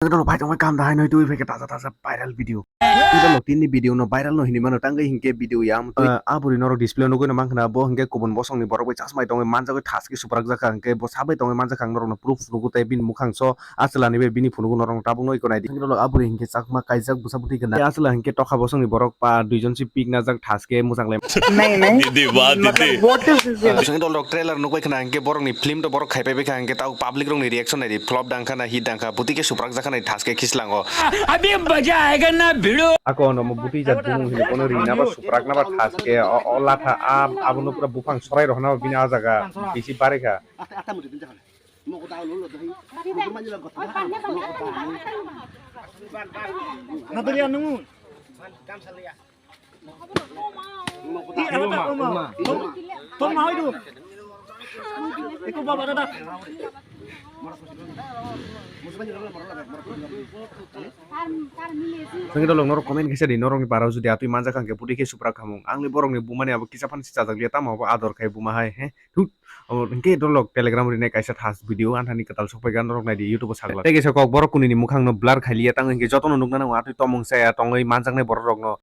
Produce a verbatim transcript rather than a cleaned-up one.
Tongwi kaham da hai noi twi phaikha taja taja viral video. Twi dolo tini video no viral no hinwi mano tangwi hinkhe video ya amtwi. Ah, aburi norok display nugwi no mankha na bo hinkhe kubun bosongni borok bai chasmai tongwi manjagwi thaske suprak jakha hinkhe bo sabai tongwi manjakha ang norokno proof nugo tei bini mukhang so achwlani bai bini phunugo norokno tabukno iko naidi. Hinkhe dolo aburi hinkhe chakma kaijak bwsa bwtwi gana. Tei achwla hinkhe tokha bosongni borok pa duijon si pik najak thaske muchang lai. नहीं नहीं। दीदी वाह दीदी। What is this? Sengke dol rok trailer nukbai khna hinkhe borok ni film to borok khaipai bai kha hinkhe tau public rok ni reaction naidi flop dang kha na hit dang kha buti khe suprak jakha nai thaske khislango. अभी मजा आएगा ना भिड़ो। Ako ono mo buti jat bumung hino bono rina ba suprak na ba thaske o, o latha a abono pura buphang sorai rok na bini a jaga bisi bare kha. Nadariya nungu. Ih, alat tak, Uma? Toma, itu. Iko baba dadak. Sengke dolo norok comment kisa di norok ni parao jodi atwi manjak kha hinkhe buti khe suprak khamung. Ang le borok ni buma ni abo kisa phan si chajak liya tamo abo ador khai buma hai he. Thut. Abo hinkhe dolok Telegram rinai kaisa thas video anthani kwtal sokpaiga norok naidi YouTube o sagla. Tei kaisa kok borok kuni ni mukhang no blur khai liya tango hinkhe jotono nukna nango atwi tomung chaya tongwi manjaknai borok rok no.